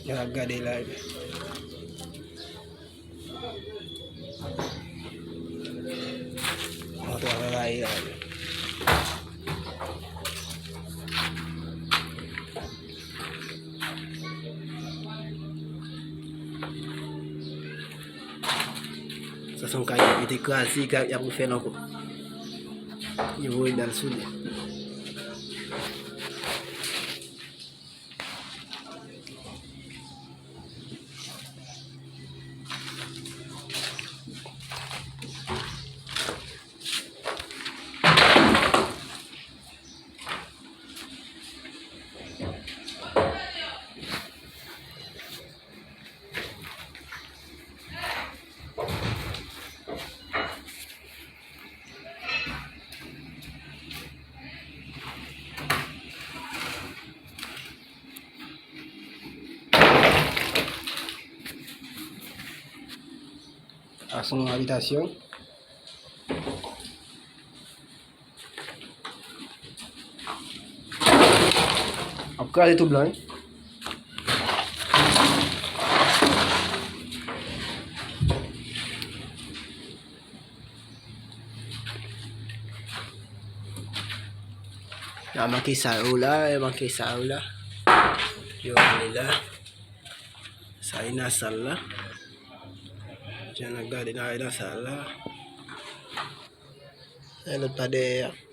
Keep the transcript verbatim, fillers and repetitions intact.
N ap gade la. Mwen travay la. Sa se yon kay ki te kraze, y ap refè l ankò. Yo voye dal sou li. A se yon abitasyon. Ap kraze tout blan, wi. Nan manke sa yo la, e manke sa yo la. Yo ale la. Sa e nan sal la. Jan n ap gade nan, e nan sal la. E lòt pa dèyè a.